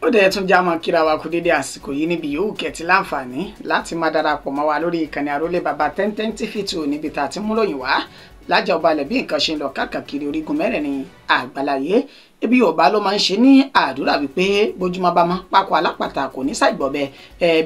Ó dẹ̀ tún já mọ́ kíra wa kú dédé àsìkò yìí níbi yòówù kẹ́tì láǹfààní láti máa darapọ̀ mọ́ wa lórí ìkànnì Àrólé Baba 1010 TV 2 níbi tá a ti mú ròyìn wá lájà ọbalẹ̀ bí nǹkan ṣe ń lọ káàkiri orígun mẹ́rẹ̀ẹ̀rin àgbáláyé. Ibi Yorùbá ló máa ń ṣe ní àdúrà wípé bójúmọ́ bá mọ́ pákó alápàtà kò ní ṣàìgbọ̀bẹ.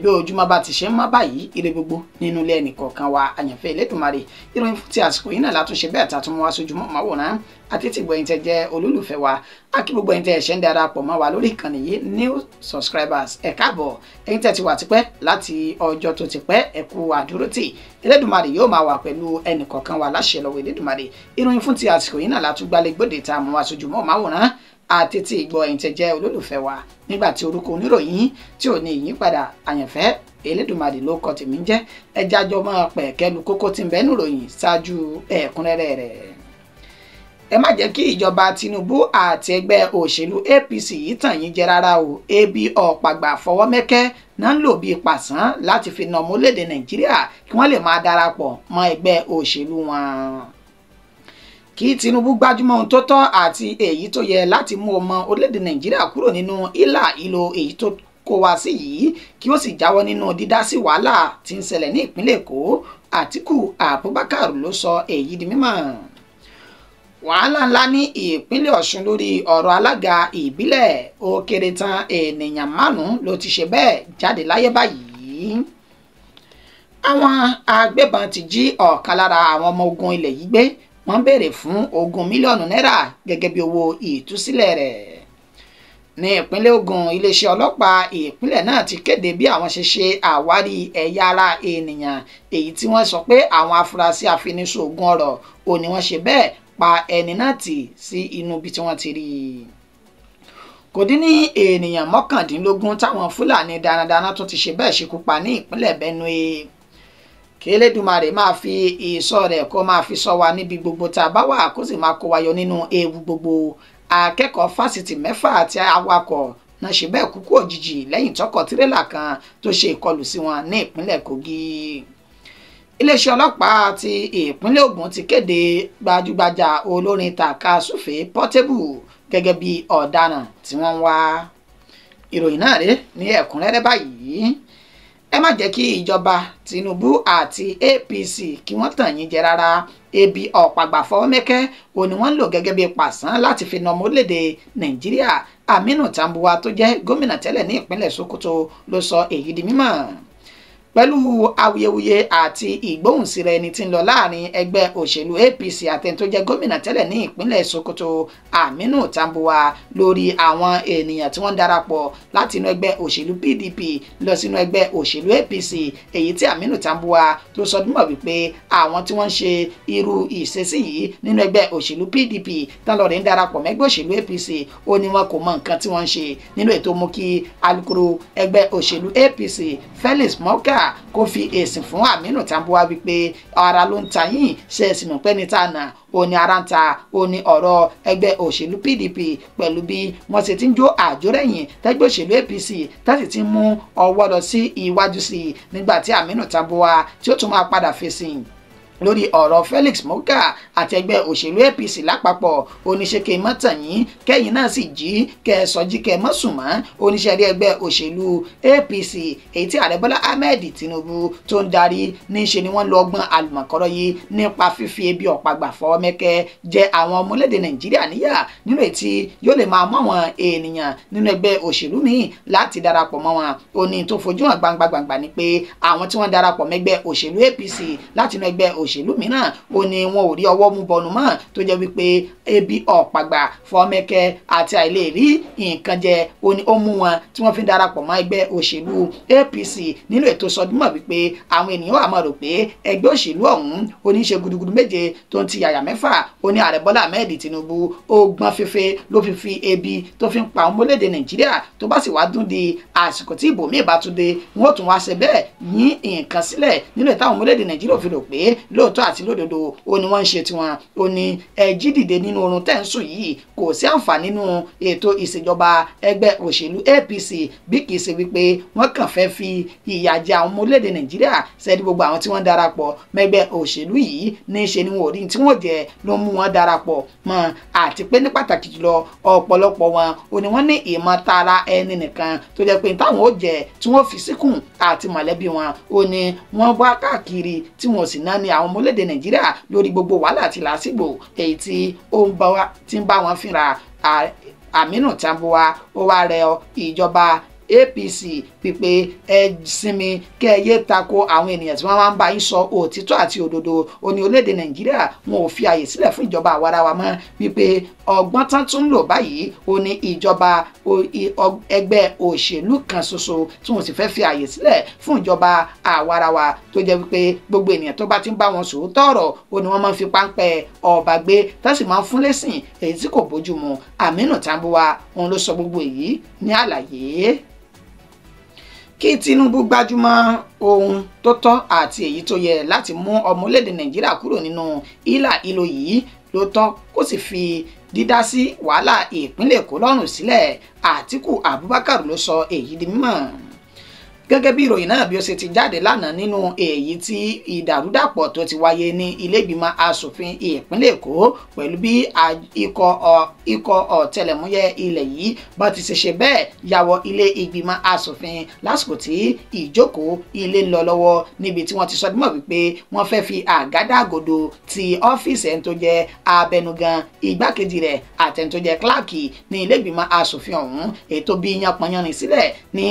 Bí ojúmọ́ bá ti ṣe ń mọ́ báyìí, ire gbogbo nínú ilé ẹnìkọ̀ọ̀kan wa. Àyànfẹ́ Elédùmarè, ìròyìn fún ti àsìkò yìí náà látúnṣe bẹ́ẹ̀ tá a tún mú wá sójúmọ́ máwòrán àti tí gbogbo ẹ̀yin tẹ́ jẹ́ olólùfẹ́ wa. A kí gbogbo ẹ̀yin tẹ́ ṣẹ̀ ń darapọ̀ mọ́ wa lórí ìkànnì yìí, new subscribers, ẹ káàbọ̀. Ẹ̀yin tẹ́ ti wà tipẹ́ láti ọjọ́ tó ti pẹ́, ẹ kú àdúrótì. Elédùmarè yóò máa wà pẹ̀lú ẹnìkọ̀ọ̀kan wa láṣẹ lọ́wọ́ Elédùmarè. Ìròyìn fún ti àsìkò yìí náà látúgbálẹ̀ gbòde tá a mú wá sójúmọ́ máwòrán àti tí ìgbọ́ ẹ̀yin tẹ́ jẹ́ olólùfẹ́ wa. Nígbà tí orúkọ oníròyìn tí ò ní ìyípadà, Àyànfẹ́ Elédùmarè ló kọ tèmi ń jẹ́. Ẹ jájọ máa pẹ̀kẹ́lu kókó tí ń bẹ nínú ìròyìn ṣáájú ẹ̀kúnrẹ́rẹ́ rẹ̀. Ẹ má jẹ́ kí ìjọba Tinubu àti ẹgbẹ́ òṣèlú APC yìí tàn yín jẹ rárá o. Ebi ọ̀pàgbà fọwọ́mẹ́kẹ́ náà ń lò bíi pàṣán láti fi nà ọmọlédè Nàìjíríà kí wọ́n lè máa darapọ̀ mọ́ ẹgbẹ́ òṣèlú wọn. Kí Tinubu gbájúmọ́ ohun tó tọ́ àti èyí tó yẹ láti mú ọmọ orílẹ̀-èdè Nàìjíríà kúrò nínú ìlà ìlò èyí tó kó wá sí yìí, kí ó sì jáwọ́ nínú dídá sí wàhálà tí ń ṣẹlẹ̀ ní ìpínlẹ̀ Èkó. Àtíkù Abubakar ló sọ èyí di mímọ̀. Wàhálà ńlá ní ìpínlẹ̀ Ọ̀ṣun lórí ọ̀rọ̀ alága ìbílẹ̀. Ó kéré tán ènìyàn 5 ló ti ṣe bẹ́ẹ̀ jáde láyé báyìí. Àwọn agbébọn ti jí ọ̀kan lára àwọn ọmọ ogun ilẹ̀ yìí gbé. Wọ́n béèrè fún 20 mílíọ̀nù náírà gẹ́gẹ́ bí owó ìtúsílẹ̀ rẹ̀. Ní ìpínlẹ̀ Ògùn, iléeṣẹ́ ọlọ́pàá ìpínlẹ̀ náà ti kéde bí àwọn ṣe ṣe àwárí ẹ̀yà ara ènìyàn èyí tí wọ́n sọ pé àwọn afurasí afiniṣògùn ọ̀rọ̀ ò ní wọ́n ṣe bẹ́ẹ̀ pa ẹni náà tì sí inú ibi tí wọ́n ti rí i. Kò dín ní ènìyàn 19 táwọn Fúlàní darandaran tún ti ṣe bẹ́ẹ̀ ṣekú pa ní ìpínlẹ̀ Benue. Kí Elédùmarè máa fi ìṣọ́ rẹ̀ kó máa fi ṣọ́ wa níbi gbogbo tá a bá wà, kó sì máa kó wa yọ nínú ewu gbogbo. Akẹ́kọ̀ọ́ fásitì 6 àti awakọ̀ náà ṣe bẹ́ẹ̀ kúkú òjijì lẹ́yìn tọkọ̀ tirẹ́là kan tó ṣe ìkọlù sí wọn ní ìpínlẹ̀ Kogi. Iléeṣẹ́ ọlọ́pàá ti ìpínlẹ̀ Ògùn ti kéde gbajúgbajà olórin tàkasúfèé Portable gẹ́gẹ́ bí ọ̀daràn tí wọ́n ń wá. Ìròyìn náà rèé ní ẹ̀kúnrẹ́rẹ́ báyìí. Ẹ má jẹ́ kí ìjọba Tinubu àti APC kí wọ́n tàn yín jẹ rárá. Ebi ọ̀pàgbà fọwọ́mẹ́kẹ́ òní wọ́n ń lò gẹ́gẹ́ bí pàṣán láti fi nà ọmọ orílẹ̀-èdè Nàìjíríà. Aminu Tambuwa tó jẹ́ gómìnà tẹ́lẹ̀ ní ìpínlẹ̀ Sokoto ló sọ èyí di mímọ̀. Pẹ̀lú awuyewuye àti ìgbóhùnsíra ẹni tí ń lọ láàrin ẹgbẹ́ òṣèlú APC àtẹni tó jẹ́ gómìnà tẹ́lẹ̀ ní ìpínlẹ̀ Sokoto Aminu Tambuwa lórí àwọn ènìyàn tí wọ́n ń darapọ̀ láti inú ẹgbẹ́ òṣèlú PDP lọ sínú ẹgbẹ́ òṣèlú APC, èyí tí Aminu Tambuwa tó sọ dúnmọ̀ wípé àwọn tí wọ́n ń ṣe irú ìṣesí yìí nínú ẹgbẹ́ òṣèlú PDP tán lọ rẹ̀ ń darapọ̀ mẹ́gbẹ́ òṣèlú APC, ó ní wọn kò mọ nǹkan tí wọ́n ń ṣe. Nínú ètò mú kí alukoro ẹgbẹ́ òṣèlú APC Felix Morka kó fi èsì fún Aminu Tambuwa wípé ara ló ń ta yín, ṣe é sì mọ̀ pé ní ta nà ó ní ara ń ta, ó ní ọ̀rọ̀ ẹgbẹ́ òṣèlú PDP pẹ̀lú bí wọ́n ṣe ti ń jó àjórẹ̀yìn tẹ́gbẹ́ òṣèlú APC tẹ́sí ti ń mú ọwọ́ lọ sí iwájú sí i. Nígbà tí Aminu Tambuwa tí ó tún máa padà fèsì lórí ọ̀rọ̀ Felix Morka àti ẹgbẹ́ òṣèlú APC lápapọ̀, oníṣeke mọ́tàyín kẹ́yìn náà sì jí kẹ́ ẹ sọjí kẹ́ ẹ mọ́ sùn mọ́. Oníṣẹ́ rí ẹgbẹ́ òṣèlú APC èyí tí ààrẹ Bọ́lá Ahmed Tinubu tó ń darí níṣe ni wọ́n lo ọgbọ́n àlùmọ̀kọ́rọ́ yìí nípa fífi ebi ọ̀pàgbà fọwọ́mẹ́kẹ́ jẹ àwọn ọmọlédè Nàìjíríà níyà, nínú ètí yóò lè máa mú àwọn ènìyàn nínú ẹgbẹ́ òṣèlú míì láti darapọ̀ mọ́ wọn. Ó ní tó fojú hàn gbangba gbangba ni pé àwọn tí wọ́n darapọ̀ mẹ́gbẹ́ òṣèlú APC láti inú ẹgbẹ́ òṣèlú mìíràn ó ní wọn ò rí ọwọ́ mú bọnu mọ́, tó jẹ́ wípé ebi ọ̀pàgbà fọ́mẹ́kẹ́ àti àìlèrí nǹkan jẹ ó ní ó mú wọn tí wọ́n fi ń darapọ̀ mọ́ ẹgbẹ́ òṣèlú APC. Nínú ètò sọdúnmọ̀ wípé àwọn ènìyàn wà máa rò pé ẹgbẹ́ òṣèlú ọ̀hún ó ní í ṣe gudugudu méje tó ń ti yàyà mẹ́fà. Ó ní ààrẹ Bọ́lá Ahmed Tinubu ó gbọ́n fífe ló fi fi ebi tó fi ń pa ọmọ orílẹ̀-èdè Nàìjíríà, tó bá sì wá dún di àsìkò tí ìbò míì bá tún dé, wọn ó tún wá ṣe bẹ́ẹ̀ yín nǹkan sílẹ̀ nínú ìtàwọn ọmọ orílẹ̀-èdè Nàìjíríà ò fi rò pé Lóòótọ́ àti lódodo ó ní wọ́n ń ṣe tiwọn. Ó ní ẹ jí dìde nínú oorun tẹ́ ń sùn yìí, kò sí àǹfààní nínú ètò ìṣèjọba ẹgbẹ́ òṣèlú APC bí kìí ṣe wípé wọ́n kàn fẹ́ fi ìyà jẹ àwọn ọmọ orílẹ̀-èdè Nàìjíríà. Sẹ́ni gbogbo àwọn tí wọ́n darapọ̀ mẹ́gbẹ́ òṣèlú yìí ní í ṣe ni wọn ò rí tí wọ́n jẹ ló mú wọn darapọ̀ mọ́, àti pé ní pàtàkì jùlọ ọ̀pọ̀lọpọ̀ wọn ò ní wọ́n ní ìmọ̀ tara ẹni nìkan tó jẹ́ pé táwọn ó jẹ tí wọ́n fi síkùn àti mọ̀lẹ́bí wọn ò ní wọ́n wá káàkiri tí wọn ò sì náà ní àwọn ọmọ orílẹ̀-èdè Nàìjíríà lórí gbogbo wàhálà àti làásìgbò èyí tí ó ń bá wọn fínra. Aminu Tambuwa ó wá rẹ ìjọba APC pípé ẹ sinmi kẹ́ ẹ yé tako àwọn ènìyàn tí wọ́n máa ń bá yín sọ òtítọ́ àti òdodo. Ó ní orílẹ̀-èdè Nàìjíríà wọn ò fi àyè sílẹ̀ fún ìjọba àwarawa mọ́, wípé ọgbọ́n tán tún ń lò báyìí ó ní ìjọba ẹgbẹ́ òṣèlú kan ṣoṣo tí wọ́n sì fẹ́ fi àyè sílẹ̀ fún ìjọba àwarawa tó jẹ́ wípé gbogbo ènìyàn tó bá ti ń bá wọn sòótọ́ ọ̀rọ̀ ó ní wọ́n máa ń fi páńpẹ́ ọba gbé tá sì máa ń fún lẹ́sìn èyí tí kò bójú mu. Aminu Tambuwa òun ló sọ gbogbo èyí ní àlàyé. Kí Tinubu gbájúmọ́ ohun tó tọ́ àti èyí tó yẹ láti mú ọmọ orílẹ̀-èdè Nàìjíríà kúrò nínú ìlà ìlò yìí ló tọ́, kó sì fi dídá sí wàhálà ìpínlẹ̀ Èkó lọ́rùn sílẹ̀. Àtíkù Abubakar ló sọ èyí di mímọ̀ gẹ́gẹ́ bí ìròyìn náà bí ó ṣe ti jáde lánàá nínú èyí tí ìdàrúdàpọ̀ tó ti wáyé ní ilé ìgbìmọ̀ asòfin ìpínlẹ̀ Èkó pẹ̀lú bí ikọ̀ ọ̀tẹlẹ̀múyẹ́ ilẹ̀ yìí bá ti ṣe bẹ́ẹ̀ ya wọ ilé ìgbìmọ̀ asòfin lásìkò tí ìjókòó ilé ń lọ lọ́wọ́, níbi tí wọ́n ti sọ dímọ̀ wípé wọ́n fẹ́ fi àgádágodo ti ọ́fíìsì ẹni tó jẹ́ abẹnugan, igbákejì rẹ̀ àti ẹni tó jẹ́ kíláàkì ní ilé ìgbìmọ̀ asòfin ọ̀hún, ètò bí yanpanyanrin sílẹ̀ ní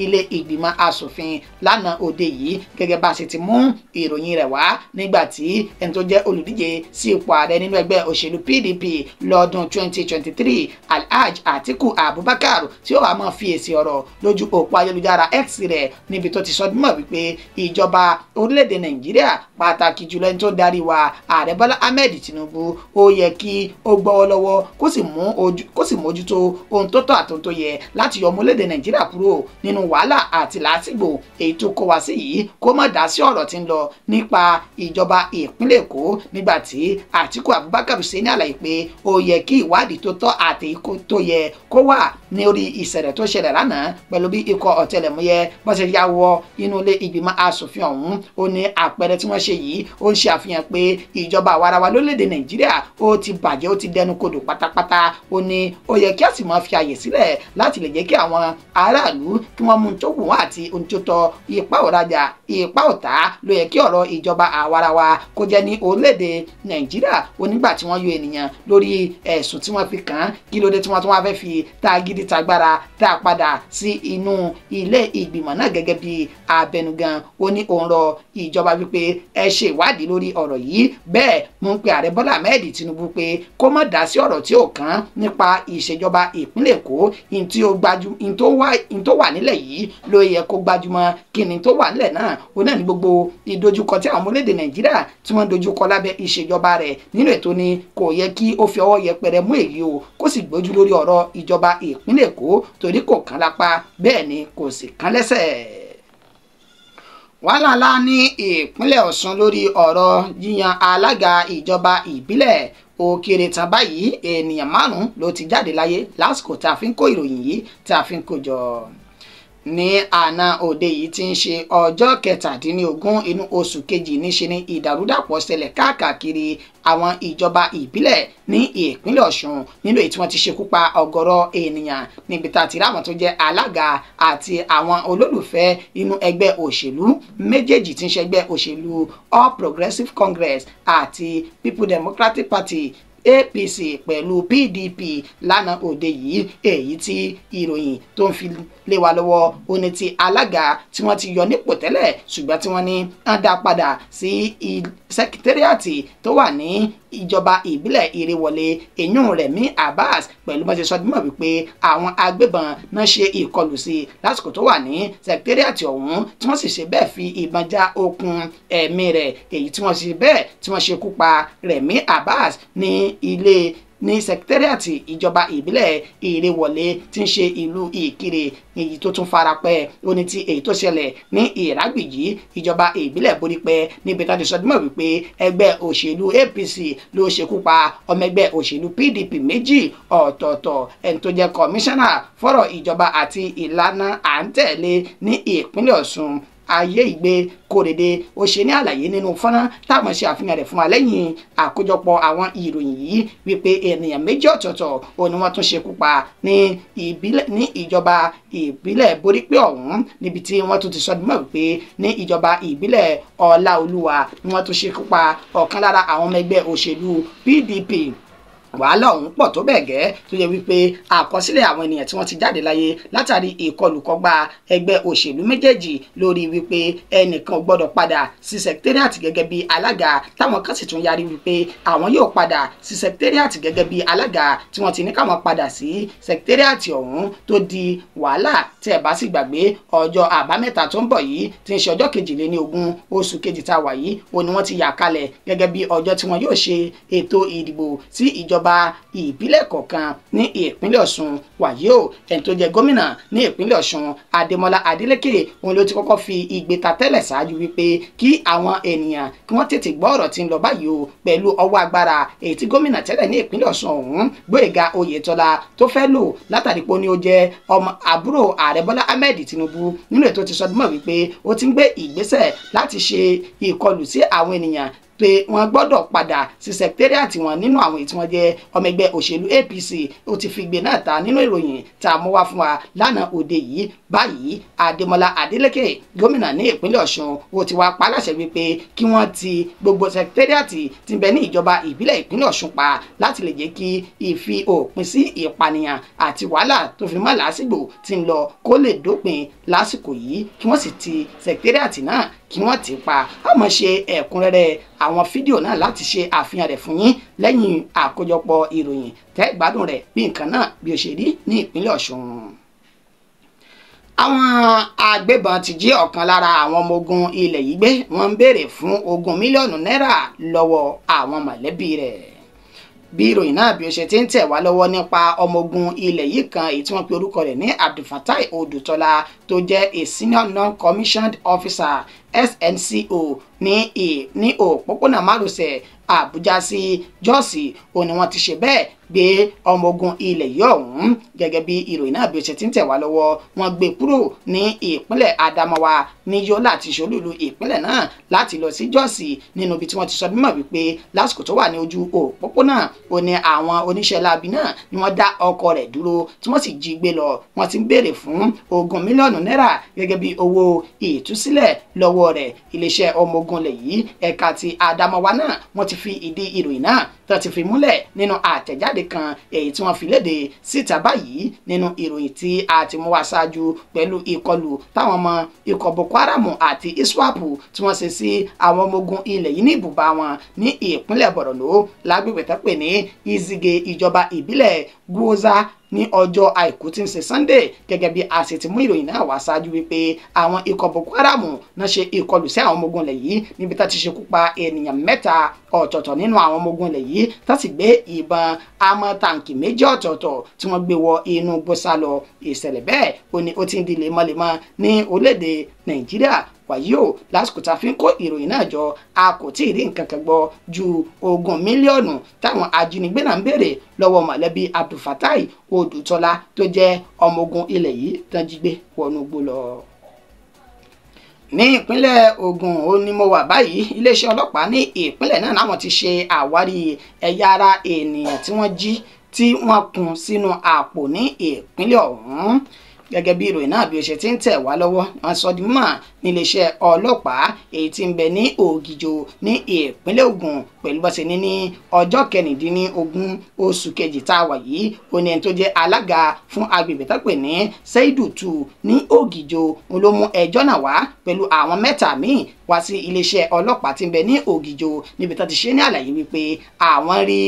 ilé ìgbìmọ̀ asòfin lánàá òde yìí gẹ́gẹ́ bá ṣe ti mú ìròyìn rẹ̀ wá nígbà tí ẹni tó jẹ́ olùdíje sí ipò ààrẹ nínú ẹgbẹ́ òṣèlú PDP lọ́dún 2023 Alhaji Atiku Abubakar tí ó wàá máa fi èsì ọ̀rọ̀ lójú òpó ayélujára X rẹ̀ níbi tó ti sọ dímọ̀ wípé ìjọba orílẹ̀-èdè Nàìjíríà pàtàkì jùlọ ẹni tó darí wa ààrẹ Bọ́lá Ahmed Tinubu ó yẹ kí ó gbọ́wọ́ lọ́wọ́ kó sì mójútó ohun tó tọ́ àti ohun tó yẹ láti yọ ọmọ orílẹ̀-èdè Nàìjíríà kúrò nínú wàhálà àti làásìgbò èyí tó kó wá sí yìí, kó má dá sí ọ̀rọ̀ tí ń lọ nípa ìjọba ìpínlẹ̀ Èkó. Nígbà tí Àtíkù Abubakar ṣe ní àlàyé pé ó yẹ kí ìwádìí tó tọ́ àti tó yẹ kó wà ní orí ìṣẹ̀lẹ̀ tó ṣẹlẹ̀ lánàá pẹ̀lú bí ikọ̀ ọ̀tẹlẹ̀múyẹ́ bó ṣe ya wọ inú ilé ìgbìmọ̀ asòfin ọ̀hún. Ó ní àpẹẹrẹ tí wọ́n ṣe yìí ó ń ṣe àfihàn pé ìjọba àwarawa lórílẹ̀‐èdè Nàìjíríà ó ti bàjẹ́, ó ti dẹnu kodò pátápátá. Ó ní ó yẹ kí a sì máa fi àyè sílẹ̀ láti lè jẹ́ kí àwọn aráàlú kí wọ́n mú un tó wù wọ́n àti ohun tó tọ́. Ipa òrajà ipa òtá ló yẹ kí ọ̀rọ̀ ìjọba àwarawa kó jẹ́ ní orílẹ̀-èdè Nàìjíríà. Onígbà tí wọ́n yọ ènìyàn lórí ẹ̀sùn tí wọ́n fi kàn án, kí ló dé tí wọ́n tún wá fẹ́ fi tagídí tagbára tá a padà sí inú ilé ìgbìmọ̀ náà gẹ́gẹ́ bí abẹnugan. Ó ní òun rọ ìjọba wípé ẹ ṣe ìwádìí lórí ọ̀rọ̀ yìí. Bẹ́ẹ̀ mú ń pe ààrẹ Bọ́lá Ahmed Tinubu pé kó má dá sí ọ̀rọ̀ tí ò kàn nípa ìṣèjọba ìpínlẹ̀ Èkó. In tó wà nílẹ̀ yìí ló yẹ kó gbajúmọ̀. Kí ni tó wà nílẹ̀ náà? Ó náà ní gbogbo ìdojúkọ tí àwọn ọmọ orílẹ̀-èdè Nàìjíríà tí wọ́n dojúkọ lábẹ́ ìṣèjọba rẹ̀ nínú ètò ni kò yẹ kí ó fi ọwọ́ yẹpẹrẹ mú èyí o, kó sì gbójú lórí ọ̀rọ̀ ìjọba ìpínlẹ̀ Èkó torí kò kán lápá bẹ́ẹ̀ ni kò sì kán lẹ́sẹ̀. Wàhálà ńlá ní ìpínlẹ̀ Ọ̀ṣun lórí ọ̀rọ̀ yíyan alága ìjọba ìbílẹ̀. Ó kéré tán báyìí ènìyàn 5 ló ti jáde láyé lásìkò tá a fi ń kó ìròyìn yìí tá a fi ń kó jọ. Ní àná òde yìí tí ń ṣe ọjọ́ 17 inú oṣù kejì níṣe ni ìdàrúdàpọ̀ ṣẹlẹ̀ káàkiri àwọn ìjọba ìbílẹ̀ ní ìpínlẹ̀ Ọ̀ṣun nínú èyí tí wọ́n ti ṣekú pa ọ̀gọ̀rọ̀ ènìyàn níbi tá a ti rí àwọn tó jẹ́ alága àti àwọn olólùfẹ́ inú ẹgbẹ́ òṣèlú méjèèjì tí ń ṣe ẹgbẹ́ òṣèlú All Progressives Congress àti People Democratic Party APC pẹ̀lú PDP lánàá òde yìí. Èyí tí ìròyìn tó ń fi lé wa lọ́wọ́ ó ní ti alága tí wọ́n ti yọ nípò tẹ́lẹ̀ ṣùgbọ́n tí wọ́n ní ń dá padà sí sẹkítẹ́rìàtì tó wà ní ìjọba ìbílẹ̀ Ìrèwọlé èyún Rẹ̀mí Abbas pẹ̀lú bó ṣe sọ dímọ̀ wípé àwọn agbébọn náà ṣe ìkọlù sí lásìkò tó wà ní sẹkítẹ́rìàtì ọ̀hún tí wọ́n sì ṣe bẹ́ẹ̀ fi ìbọn já okùn ẹ̀mí rẹ̀, èyí tí wọ́n ṣe bẹ́ẹ̀ tí wọ́n ṣekú pa Rẹ̀mí Abbas ní ilé ní sẹkítẹ́rìàtì ìjọba ìbílẹ̀ Ìrèwọlé tí ń ṣe ìlú Ìkirè. Èyí tó tún farapẹ́ ó ní ti èyí tó ṣẹlẹ̀ ní Ìrágbìjí ìjọba ìbílẹ̀ Borípẹ́ níbi tá ti sọ dímọ̀ wípé ẹgbẹ́ òṣèlú APC ló ṣekú pa ọmọ ẹgbẹ́ òṣèlú PDP 2 ọ̀tọ̀ọ̀tọ̀. Ẹni tó jẹ́ kọmíṣánná fọ́rọ̀ ìjọba àti ìlànà à ń tẹ̀lé ní ìpínlẹ̀ Ọ̀ṣun Ayé Ìgbé Kòrédé ó ṣe ní àlàyé nínú fọ́nrán táwọn ṣe àfihàn rẹ̀ fún wa lẹ́yìn àkójọpọ̀ àwọn ìròyìn yìí wípé ènìyàn 2 ọ̀tọ̀ọ̀tọ̀ ó ní wọ́n tún ṣekú pa ní ìjọba ìbílẹ̀ Borípé ọ̀hún, níbi tí wọ́n tún ti sọ dímọ̀ wípé ní ìjọba ìbílẹ̀ Ọláolúwa ni wọ́n tún ṣekú pa ọ̀kan lára àwọn ọmọ ẹgbẹ́ òṣèlú PDP. Wàhálà ọ̀hún pọ̀ tó bẹ́ẹ̀ gẹ́ tó yẹ wípé àkọsílẹ̀ àwọn ènìyàn tí wọ́n ti jáde láyé látàrí ìkọlùkọgbà ẹgbẹ́ òṣèlú méjèèjì lórí wípé ẹnìkan gbọ́dọ̀ padà sí sẹkítẹ́rìàtì gẹ́gẹ́ bí alága, táwọn kan sì tún yarí wípé àwọn yóò padà sí sẹkítẹ́rìàtì gẹ́gẹ́ bí alága tí wọ́n ti ní káwọn padà sí sẹkítẹ́rìàtì ọ̀hún tó di wàhálà. Tí ẹ bá sì gbàgbé ọjọ́ àbámẹ́ta tó ń bọ̀ yìí tí ń ṣe ọjọ́ 22 oṣù kejì tá a wà yìí òun ni wọ́n ti yà kalẹ̀ gẹ́gẹ́ bí ọjọ́ tí wọ́n yóò ṣe ètò ìdìbò sí ìjọba ìbílẹ̀ kọ̀ọ̀kan ní ìpínlẹ̀ Ọ̀ṣun. Wàyí o, ẹni tó jẹ́ gómìnà ní ìpínlẹ̀ Ọ̀ṣun Adémọ́lá Adélékè òun ló ti kọ́kọ́ fi igbe ta tẹ́lẹ̀ ṣáájú wípé kí àwọn ènìyàn kí wọ́n tètè gbọ́ ọ̀rọ̀ tí ń lọ báyìí o pẹ̀lú ọwọ́ agbára èyí tí gómìnà tẹ́lẹ̀ ní ìpínlẹ̀ Ọ̀ṣun ọ̀hún Gbóyèga Oyètọ́lá tó fẹ́ lò látàrí pé ó ní ó jẹ́ ọmọ àbúrò ààrẹ Bọ́lá Ahmed Tinubu. Nínú ètò ti sọdúnmọ́ wípé ó ti ń gbé ìgbésẹ̀ láti ṣe ìkọlù sí àwọn ènìyàn pé wọ́n gbọ́dọ̀ padà sí sẹkítẹ́rìàtì wọn nínú àwọn èyí tí wọ́n jẹ́ ọmọ ẹgbẹ́ òṣèlú APC. Ó ti fi gbé náà ta nínú ìròyìn tá a mú wá fún wa lánàá òde yìí. Báyìí Adémọ́lá Adélékè gómìnà ní ìpínlẹ̀ Ọ̀ṣun ó ti wá pa láṣẹ wípé kí wọ́n ti gbogbo sẹkítẹ́rìàtì tí ń bẹ ní ìjọba ìbílẹ̀ ìpínlẹ̀ Ọ̀ṣun pa láti lè jẹ́ kí ìfi òpin sí ìpànìyàn àti wàhálà tó fi mọ́ làásìgbò tí ń lọ kó lè dópin lásìkò yìí, kí wọ́n sì ti sẹkítẹ́rìàtì náà kí wọ́n ti pa. A máa ṣe ẹ̀kúnrẹ́rẹ́ àwọn fídíò náà láti ṣe àfihàn rẹ̀ fún yín lẹ́yìn àkójọpọ̀ ìròyìn tẹ́ gbádùn rẹ̀ bí nǹkan náà bí ó ṣe rí ní ìpínlẹ̀ Ọ̀ṣun. Àwọn agbébọn ti jí ọ̀kan lára àwọn ọmọ ogun ilẹ̀ yìí gbé, wọ́n ń béèrè fún 20 mílíọ̀nù náírà lọ́wọ́ àwọn mọ̀lẹ́bí rẹ̀. Bí ìròyìn náà bí ó ṣe ti ń tẹ̀ wá lọ́wọ́ nípa ọmọ ogun ilẹ̀ yìí kan èyí tí wọ́n pe orúkọ rẹ̀ ní Abdulfatai Odutola tó jẹ́ a senior non-commissioned officer SNCO ní òpópónà márosẹ̀ Àbújá sí Jọ́ọ̀sì, òun ni wọ́n ti ṣe bẹ́ẹ̀ gbé ọmọ ogun ilẹ̀ yìí ọ̀hún. Gẹ́gẹ́ bí ìròyìn náà bí ó ṣe ti ń tẹ̀ wá lọ́wọ́, wọ́n gbé kúrò ní ìpínlẹ̀ Adamawa ní Yola àti ṣolúlu ìpínlẹ̀ náà láti lọ sí Jọ́ọ̀sì nínú ibi tí wọ́n ti sọ mímọ̀ wípé lásìkò tó wà ní ojú òpópónà ó ní àwọn oníṣẹ́ láabi náà ni wọ́n dá ọkọ̀ rẹ̀ dúró tí wọ́n sì jí gbé lọ. Wọ́n ti ń béèrè fún 20 mílíọ̀nù náírà gẹ́gẹ́ bí owó ìtúsílẹ̀ lọ́wọ́ rẹ̀. Iléeṣẹ́ ọmọ ogun ilẹ̀ yìí ẹ̀ka ti Adamawa náà wọ́n ti fi ìdí ìròyìn náà tó ti fi múlẹ̀ nínú àtẹ̀jáde kan èyí tí wọ́n fi léde síta báyìí nínú ìròyìn tí a ti mú wá ṣáájú pẹ̀lú ìkọlù táwọn ọmọ ikọ̀ Boko Haram àti ISWAP tí wọ́n ṣe sí àwọn ọmọ ogun ilẹ̀ yìí ní ibùba wọn ní ìpínlẹ̀ Borno lágbègbè tó pè ní Izige ìjọba ìbílẹ̀ Gwoza ní ọjọ́ àìkú tí ń ṣe Sunday. Gẹ́gẹ́ bí a sì ti mú ìròyìn náà wá ṣáájú wípé àwọn ikọ̀ Boko Haram náà ṣe ìkọlù sí àwọn ọmọ ogun ilẹ̀ yìí níbi tá ti ṣekú pa ènìyàn 3 ọ̀tọ̀ọ̀tọ̀ nínú àwọn ọmọ ogun ilẹ̀ yìí, tá sì gbé ìbọn amọ̀ tàǹkì 2 ọ̀tọ̀ọ̀tọ̀ tí wọ́n gbé wọ inú igbó sá lọ. Ìṣẹ̀lẹ̀ bẹ́ẹ̀ ó ní ó ti ń di lemọ́lemọ́ ní orílẹ̀-èdè Nàìjíríà. Wàyí o, lásìkò tá a fi ń kó ìròyìn náà jọ a kò tí ì rí nǹkan kan gbọ́ ju 20 mílíọ̀nù táwọn ajínigbé náà ń béèrè lọ́wọ́ mọ̀lẹ́bí Abdulfatai Odutola tó jẹ́ ọmọ ogun ilẹ̀ yìí tán jí gbé wọnú igbó lọ. Ní ìpínlẹ̀ Ògùn ó ní mo wà báyìí. Iléeṣẹ́ ọlọ́pàá ní ìpínlẹ̀ náà láwọn ti ṣe àwárí ẹ̀yà ara ènìyàn tí wọ́n jí tí wọ́n kùn sínú àpò ní ìpínlẹ̀ ọ̀hún. Gẹ́gẹ́ bí ìròyìn náà bí ó ṣe ti ń tẹ̀ wá lọ́wọ́, wọ́n sọ di mímọ̀ níléeṣẹ́ ọlọ́pàá èyí tí ń bẹ ní Ògìjò ní ìpínlẹ̀ Ògùn pẹ̀lú bó ṣe ní ní ọjọ́ 16 oṣù kejì tá a wà yìí, ó ní ẹni tó jẹ́ alága fún agbègbè tó pè ní Seidu Tu ní Ògìjò òun ló mú ẹjọ́ náà wá pẹ̀lú àwọn 3 míì wá sí iléeṣẹ́ ọlọ́pàá tí ń bẹ ní Ògìjò níbi tó ti ṣe ní àlàyé wípé àwọn rí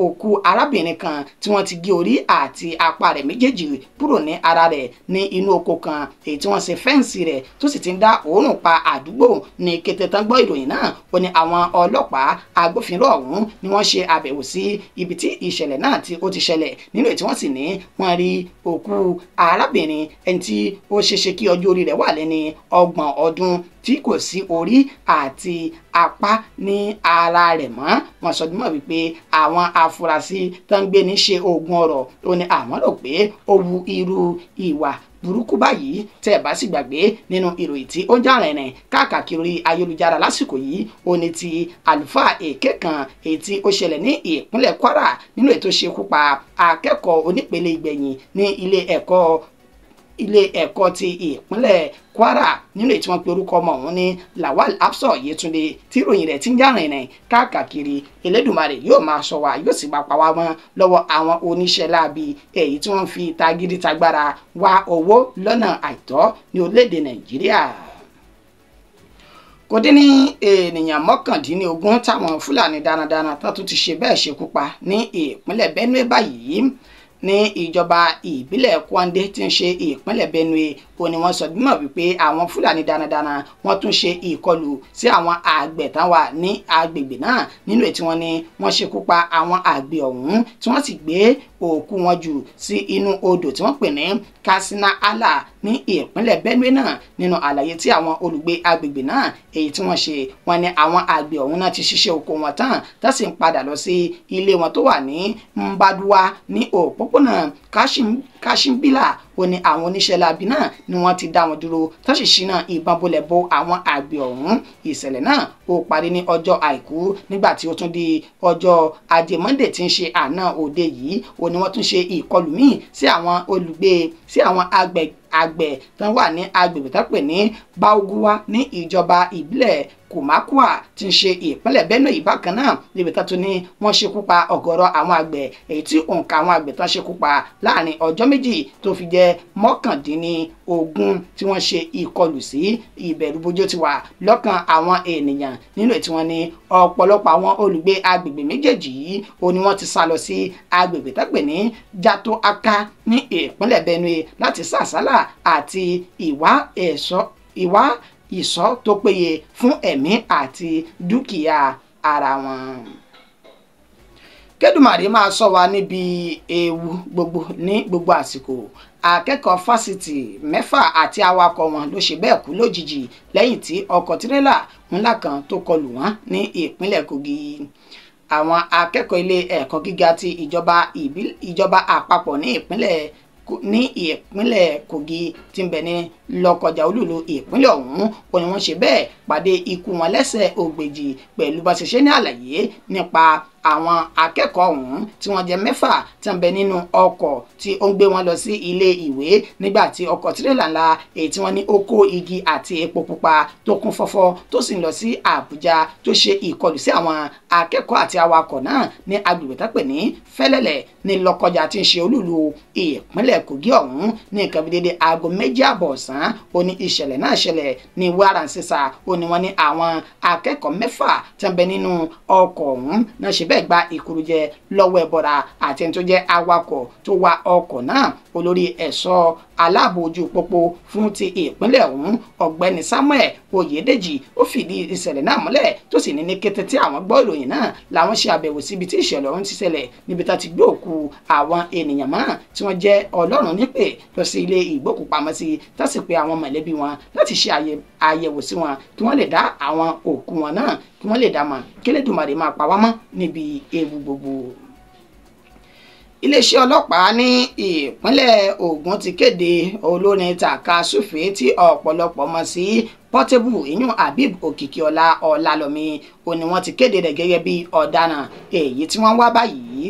òkú arábìnrin kan tí wọ́n ti gé orí àti apá rẹ̀ méjèèjì kúrò ní ara rẹ̀ ní inú oko kan èyí tí wọ́n ṣe fẹ́ǹsì rẹ̀ tó sì ti ń dá òórùn pa àdúgbò. Ní kété tán gbọ́ ìròyìn náà, ó ní àwọn ọlọ́pàá agbófinró ọ̀hún ni wọ́n ṣe àbẹ̀wò sí ibi tí ìṣẹ̀lẹ̀ náà tí ó ti ṣẹlẹ̀, nínú èyí tí wọ́n sì ní wọ́n rí òkú arábìnrin ẹni tí ó ṣeéṣe kí ọjọ́ orí rẹ̀ wà lẹ́ni 30 ọdún tí kò sí orí àti apá ní ara rẹ̀ mọ́. Wọ́n sọ dímọ̀ wípé àwọn afurasí tó ń gbé ní ṣe oògùn ọ̀rọ̀ ó ní àwọn rò pé ó wu irú ìwà burúkú báyìí. Tẹ́ ẹ bá sì gbàgbé nínú ìròyìn tí ó ń jà rìnrìn káàkiri ayélujára lásìkò yìí, ó ní ti àlùfáà èké kan èyí tí ó ṣẹlẹ̀ ní ìpínlẹ̀ Kwara nínú ètò ṣekú pa akẹ́kọ̀ọ́ onípele ìgbẹ̀yìn ní ilé ẹ̀kọ́ ti ìpínlẹ̀ Kwara, nínú èyí tí wọ́n pe orúkọ ọmọ ọ̀hún ní Lawal Absor Yetunde, tí ìròyìn rẹ̀ ti ń jà rìnrìn káàkiri. Elédùmarè yóò máa ṣọ́ wa, yóò sì máa pa wá mọ́ lọ́wọ́ àwọn oníṣẹ́ láabi èyí tí wọ́n fi tagídí tagbára wá owó lọ́nà àìtọ́ ní orílẹ̀-èdè Nàìjíríà. Kò dín ní ènìyàn 19 táwọn Fúlàní darandaran tó tún ti ṣe bẹ́ẹ̀ ṣekú pa ní ìpínlẹ̀ Benue báyìí. Ní ìjọba ìbílẹ̀ Kwande tí ń ṣe ìpínlẹ̀ Benue, ó ní wọ́n sọ bímọ wípé àwọn Fúlàní darandaran wọ́n tún ṣe ìkọlù sí àwọn àgbẹ̀ tán wà ní agbègbè náà, nínú ètí wọn ni wọ́n ṣekú pa àwọn àgbẹ̀ ọ̀hún tí wọ́n sì gbé òkú wọn jù sí inú odò tí wọ́n pè ní Katsina Ala ní ìpínlẹ̀ Benue náà. Nínú àlàyé tí àwọn olùgbé agbègbè náà èyí tí wọ́n ṣe, wọ́n ní àwọn àgbẹ̀ ọ̀hún náà ti ṣiṣẹ́ oko wọn tán tá sì ń padà lọ sí ilé wọn tó wà ní Mbadua ní òpópónà Kashimbila. Ó ní àwọn oníṣẹ́ láabi náà ni wọ́n ti dá wọn dúró tó sì ṣínà ìbọn bolẹ̀ bo àwọn àgbẹ̀ ọ̀hún. Ìṣẹ̀lẹ̀ náà ó parí ní ọjọ́ àìkú, nígbà tí ó tún di ọjọ́ ajé Monday tí ń ṣe àná òde yìí, ó ní wọ́n tún ṣe ìkọlù míì sí àwọn olùgbé sí àwọn àgbẹ̀ tán wà ní agbègbè tán pè ní Bauguwa ní ìjọba ìbílẹ̀ Kùmákùà tí ń ṣe ìpínlẹ̀ Benue bákan náà, níbi tán tún ní wọ́n ṣekú pa ọ̀gọ̀rọ̀ àwọn àgbẹ̀ èyí tí òǹkà àwọn àgbẹ̀ tán ṣekú pa láàrin ọjọ́ méjì tó fi jẹ́ 19 tí wọ́n ṣe ìkọlù sí. Ìbẹ̀rùbojo ti wà lọ́kàn àwọn ènìyàn, nínú ètí wọn ní ọ̀pọ̀lọpọ̀ àwọn olùgbé agbègbè méjèèjì yìí ó ní wọ́n ti sá lọ sí agbègbè tán pè ní Jato Aka ní ìpínlẹ̀ Benue láti sá àsálà àti ìwá ìṣọ́ tó péye fún ẹ̀mí àti dúkìá ara wọn. Kédùmàrè máa ṣọ́ wa níbi ewu gbogbo ní gbogbo àsìkò. Akẹ́kọ̀ọ́ fásitì 6 àti awakọ̀ wọn ló ṣe bẹ́ẹ̀ kú lójijì lẹ́yìn tí ọkọ̀ tirẹ́là ńlá kan tó kọlù wọ́n ní ìpínlẹ̀ Kogi. Àwọn akẹ́kọ̀ọ́ ilé ẹ̀kọ́ gíga ti ìjọba àpapọ̀ ní ìpínlẹ̀ Kogi tí ń bẹ ní Lọ́kọjà olúùlú ìpínlẹ̀ ọ̀hún, ó ní wọ́n ṣe bẹ́ẹ̀ pàdé ikú wọn lẹ́sẹ̀ ògbèjì pẹ̀lú bá ṣe ṣe ní àlàyé nípa àwọn akẹ́kọ̀ọ́ ọ̀hún tí wọ́n jẹ́ 6 tí wọ́n bẹ nínú ọkọ̀ tí ó ń gbé wọn lọ sí ilé ìwé nígbà tí ọkọ̀ tirẹ́là ńlá èyí tí wọ́n ní ó kó igi àti epo pupa tó kún fọ́fọ́ tó sì ń lọ sí Àbújá tó ṣe ìkọlù sí àwọn akẹ́kọ̀ọ́ àti awakọ̀ náà ní agbègbè tá pè ní Fẹ́lẹ́lẹ̀ ní Lọ́kọjà tí ń ṣe olúùlú ìpínlẹ̀ Kogi ọ̀hún ní nǹkan bí dédé aago 2:30 ọ̀sán. Ó ní ìṣẹ̀lẹ̀ náà ṣẹlẹ̀ ní wàràǹsísà. Ó ní wọ́n ní àwọn akẹ́kọ̀ọ́ 6 tí wọ́n bẹ nínú ọkọ̀ ọ̀hún náà ṣe bẹ́ẹ̀ gba ìkúrújẹ lọ́wọ́ ẹbọra àti ẹni tó jẹ́ awakọ̀ tó wa ọkọ̀ náà. Olórí ẹ̀ṣọ́ aláàbò ojú pópó fún ti ìpínlẹ̀ ọ̀hún ọ̀gbẹ́ni Samuel Oyedeji ó fìdí ìṣẹ̀lẹ̀ náà múlẹ̀ tó sì ní ní kété tí àwọn gbọ́ ìròyìn náà làwọn ṣe àbẹ̀wò síbi tí ìṣẹ̀lẹ̀ ọ̀hún ti ṣẹlẹ̀ níbi tá ti gbé òkú àwọn ènìyàn mìíràn tí wọ́n jẹ́ Ọlọ́run nípè lọ sí ilé ìgbókùpamọ́sí tá sì pe àwọn mọ̀lẹ́bí wọn láti ṣe àyẹ̀wò sí wọn kí wọ́n lè dá àwọn òkú wọn náà kí wọ́n lè dá mọ̀ kí Elédùmarè máa pa wá mọ́ níbi ewu gbogbo. Iléeṣẹ́ ọlọ́pàá ní ìpínlẹ̀ Ògùn ti kéde olórin tàkasúfèé tí ọ̀pọ̀lọpọ̀ mọ̀ sí Portable ìyún Habib Òkìkíọlá Ọlálọ́mí, ó ní wọ́n ti kéde rẹ̀ gẹ́gẹ́ bí ọ̀daràn èyí tí wọ́n wá báyìí.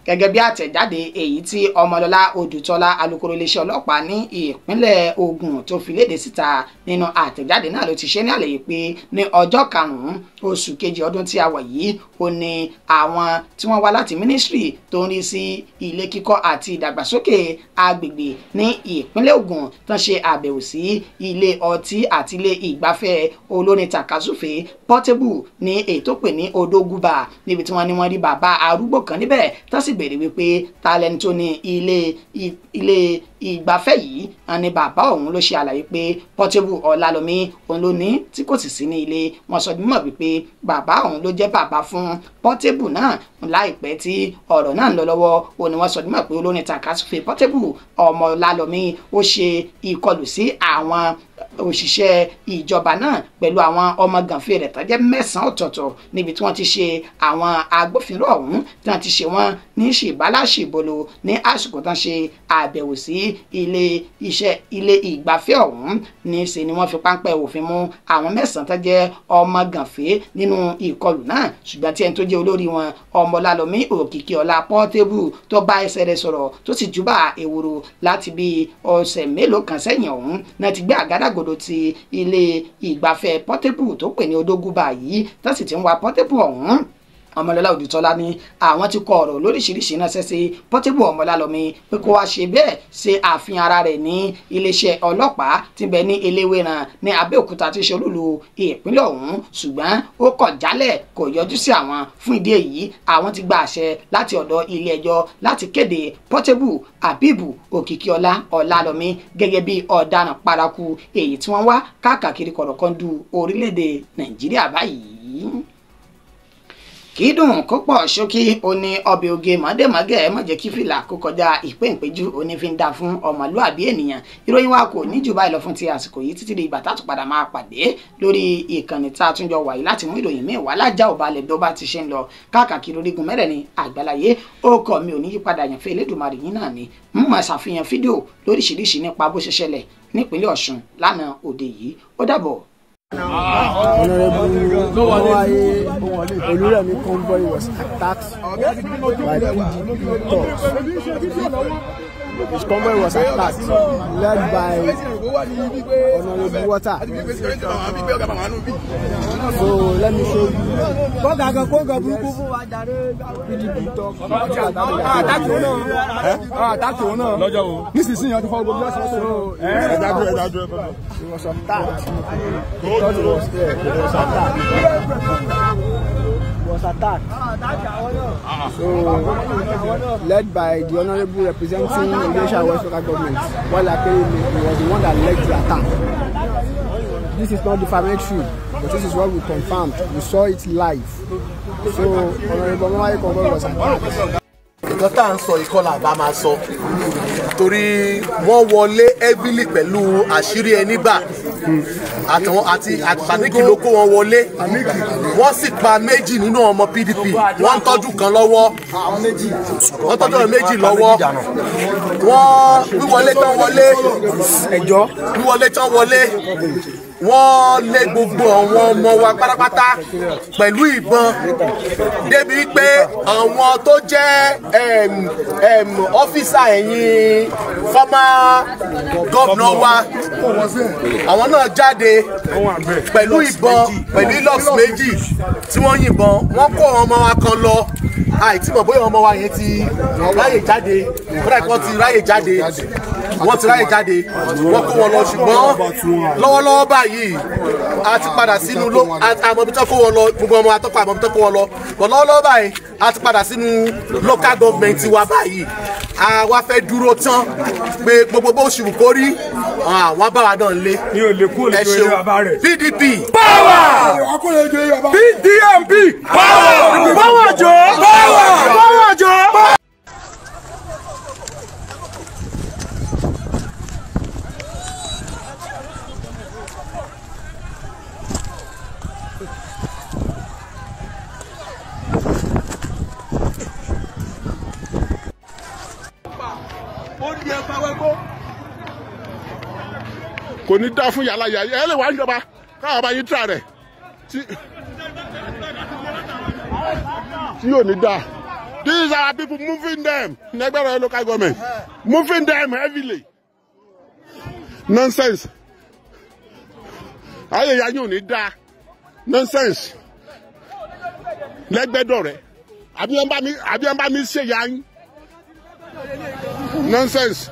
Gẹ́gẹ́ bí àtẹ̀jáde èyí tí Ọmọlọ́lá Odùtọ́lá alukoro iléeṣẹ́ ọlọ́pàá ní ìpínlẹ̀ Ògùn tó fi léde síta, nínú àtẹ̀jáde náà ló ti ṣe ní àlàyé pé ní ọjọ́ 5 oṣù kejì ọdún tí a wà yìí, ó ní àwọn tí wọ́n wá láti mínísírì tó ń rí sí ilé kíkọ́ àti ìdàgbàsókè agbègbè ní ìpínlẹ̀ Ògùn tán ṣe àbẹ̀wò sí ilé ọtí àti ilé ìgbafẹ́ olórin tàkasúfèé Portable ní èyí tó pè ní Odógúbà níbi tí wọ́n ní wọ́n rí bàbá arúgbó kan níbẹ̀ tó sì béèrè wípé ta lẹni tó ní ilé ìgbafẹ́ yìí. Wọ́n ní bàbá ọ̀hún ló ṣe àlàyé pé Portable Ọlálọ́mí òun ló ní tí kò sì sí ní ilé. Wọ́n sọ mímọ̀ wípé bàbá ọ̀hún ló jẹ́ bàbá fún Portable náà. Láìpẹ́ tí ọ̀rọ̀ náà ń lọ lọ́wọ́ òun ni wọ́n sọ mímọ̀ pé olórin tàkasúfè Portable ọmọ Ọlálọ́mí ó ṣe ìkọlù sí àwọn òṣìṣẹ́ ìjọba náà pẹ̀lú àwọn ọmọ gànfẹ́ rẹ̀ tó jẹ́ 9 ọ̀tọ̀ọ̀tọ̀ níbi tí wọ́n ti ṣe àwọn agbófinró ọ̀hún tí wọ́n ti ṣe wọ́n ní ṣìbáláṣìbolo ní àsìkò tán ṣe àbẹ̀wò sí ilé iṣẹ́ ilé ìgbafẹ́ ọ̀hún. Ní ṣe ni wọ́n fi páńpẹ́ òfin mú àwọn 9 tó jẹ́ ọmọ gànfẹ́ nínú ìkọlù náà, ṣùgbọ́n tí ẹni tó jẹ́ olórí wọn Ọmọlálọ́mí Òkìkíọlá Portable tó bá ẹsẹ̀ rẹ̀ sọ̀rọ̀ tó sì júbà ewúro láti bí ọ̀sẹ̀ mélòó kan sẹ́yìn ọ̀hún náà ti gbé àgádágodo ti ilé ìgbafẹ́ Portable tó pè ní Odógúbà yìí tó sì ti ń wa Portable ọ̀hún. Ọmọlọ́lá Odùtọ́lá ní àwọn ti kọ ọ̀rọ̀ lóríṣiríṣi náà ṣẹ́ṣe Portable Ọmọlálọ́mí pé kó wá ṣe bẹ́ẹ̀ ṣe àfihàn ara rẹ̀ ní iléeṣẹ́ ọlọ́pàá tí ń bẹ ní Eléwéran ní Abẹ́òkúta tí ṣe olúlu ìpínlẹ̀ ọ̀hún, ṣùgbọ́n ó kọ̀ jálẹ̀ kò yọjú sí àwọn. Fún ìdí èyí àwọn ti gba àṣẹ láti ọ̀dọ̀ ilé ẹjọ́ láti kéde Portable Abibu Òkìkíọlá Ọlálọ́mí gẹ́gẹ́ bí ọ̀daràn paraku èyí tí wọ́n wá káàkiri kọ̀rọ̀kọ́ndù orílẹ̀-èdè Nàìjíríà báyìí. Kìdùn kó pọ̀ ṣókí ó ní ọbẹ̀ oge mọ̀dẹ́mọ́gẹ́ má jẹ́ kí fìlà kó kọjá ìpéǹpéjú òní fi ń da fún ọmọlúàbí ènìyàn. Ìròyìn wa kò ní jù báyìí lọ fún ti àsìkò yìí títí di ìgbà tá a tún padà máa pàdé lórí ìkànnì tá a tún jọ wà yìí láti mú ìròyìn míì wá lájà ò balẹ̀ bí ó bá ti ṣe ń lọ káàkiri orígun mẹ́rẹ̀ẹ̀rin àgbáláyé. Ó kọ́ mi ò ní yípadà yànfẹ́ Elédùmarè yín náà ni mo máa ṣàfihàn fídíò lóríṣiríṣi nípa bó ṣe ṣẹlẹ̀ nípínlẹ̀ Ọ̀ṣun lánàá òde yìí. Ó dàbọ̀. Honorable Omowaye Oluremi convoy was attacked by PDP thugs. His convoy was attacked, led by Honorable Water. So let me show you. PDP thugs. So he was attacked. He was there. He was attacked. He was attacked. So, led by the honorable representing Ilesha West Local Government, Wale Akerele, he was the one that led the attack. This is not defamatory, but this is what we confirmed. We saw it live. So, Honorable Omowaye convoy was attacked. Nǹkan tá à ń sọ ìkọlà bá máa sọ torí wọ́n wọlé heavily pẹ̀lú àṣírí ẹni gbà àtàwọn àti àtàníkì ló kó wọn wọlé, wọ́n sì pa 2 nínú ọmọ PDP, wọ́n ń tọ́jú kan lọ́wọ́, wọ́n tọ́jú ọmọ 2 lọ́wọ́. Wọ́n wíwọlé tán wọlé, wíwọlé tán wọlé, wọ́n lé gbogbo àwọn ọmọ wa pátápátá pẹ̀lú ìbọn débi pé àwọn tó jẹ́ ọ́fíìsà ẹ̀yìn former governor wa àwọn náà jáde pẹ̀lú ìbọn pẹ̀lú ilox 2 tí wọ́n yìnbọn. Wọ́n kó àwọn ọmọ wa kan lọ, àìtí mọ̀ bóyá ọmọ wa yẹn ti ráyè jáde, kódà kí wọ́n ti ráyè jáde, wọ́n ti ráyè jáde, wọ́n kó wọn lọ. Ṣùgbọ́n lọ́wọ́lọ́wọ́ báyìí a ti padà sínú àmọ́bí tó kó wọn lọ, gbogbo ọmọ atọ́kọ̀ àmọ́bí tó kó wọn lọ. Lọ́wọ́lọ́wọ́ báyìí a ti padà sínú local government wa báyìí. A wá fẹ́ dúró tán pé gbogbo bó ṣe wù kó rí àwọn bá wa náà lé. Ẹ ṣeun. PDP power, PDMP power, power jọ, power jọ. Kò ní dá fún yàrá yàrá ẹ lè wá níjọba káwọn bá yín tíra rẹ tí yóò ní dá. These are people moving them in Ẹgbẹ́rọ̀ local government, moving them heavily. Nonsense. Ayé ya yóò ní dá. Nonsense. Lẹ́gbẹ́dọ̀ rẹ̀ àbí ẹ̀ ń bá mi ṣe ya yín. Nonsense.